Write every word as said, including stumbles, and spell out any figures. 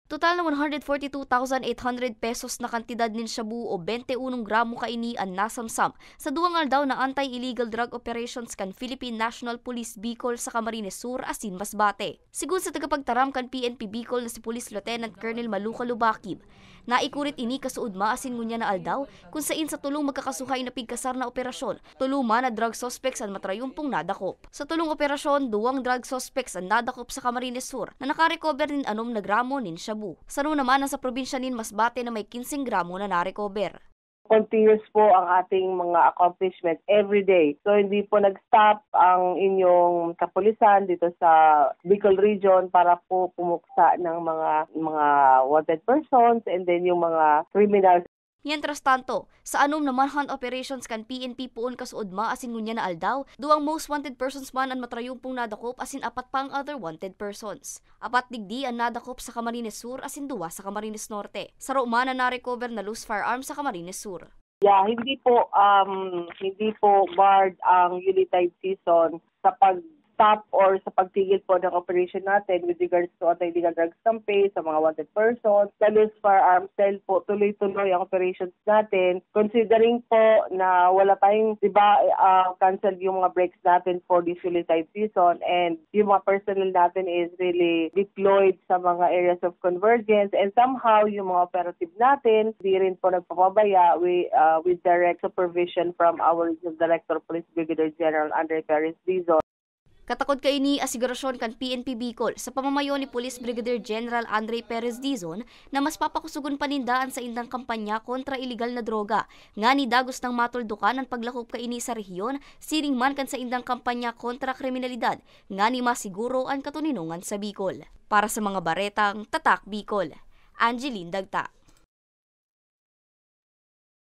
Total na one hundred forty two thousand eight hundred pesos na kantidad nin shabu o twenty-one gramo kaini an nasamsam sa duwang aldaw na anti-illegal drug operations kan Philippine National Police Bicol sa Camarines Sur asin Masbate. Sigon sa tagapagtaram kan P N P Bicol na si Police Lieutenant Colonel Maluca Lubakib, naikurit ini kasuodma asin ngunyan na aldaw, kun sain sa tolong magkakasuhay na pigkasar na operasyon, tolo man na drug suspects an matrayumpong nadakop. Sa tolong operasyon, duwang drug suspects an nadakop sa Camarines Sur na nakarecover nin anom na gramo nin shabu. Saro naman an sa probinsya nin Masbate na may kinseng gramo na narecover. Continuous po ang ating mga accomplishment every day. So hindi po nag-stop ang inyong kapulisan dito sa Bicol Region para po pumuksa ng mga mga wanted persons and then yung mga criminals. Mientras tanto, sa anom na manhunt operations kan P N P poon kasuodma asin ngunyan na aldaw, duwang most wanted persons man an matrayumpong nadakop asin apat pa ang other wanted persons. Apat digdi an nadakop sa Camarines Sur asin duwa sa Camarines Norte. Saro man an narecover na loose firearms sa Camarines Sur. Yeah, hindi po um hindi po barred ang Yuletide season sa pag-stop or sa pagtigil po ng operation natin with regards to anti-illegal drugs campaign sa mga wanted persons. The loose firearms cell po, tuloy-tuloy ang operations natin. Considering po na wala tayong, di ba, uh, cancel yung mga breaks natin for this Yuletide season and yung mga personnel natin is really deployed sa mga areas of convergence and somehow yung mga operative natin, di rin po nagpapabaya with, uh, with direct supervision from our Regional Director of Police Brigadier General Andre Perez Dizon. Katakod kaini, asigurasyon kan P N P Bicol sa pamamayo ni Police Brigadier General Andre Perez Dizon na mas papakusugon pa ninda an saindang kampanya kontra iligal na droga, ngani dagos nang matuldukan an paglakop kaini sa rehiyon, siring man kan saindang kampanya kontra kriminalidad, ngani masiguro an katoninongan sa Bicol. Para sa mga baretang Tatak Bicol, Angeline Dagta.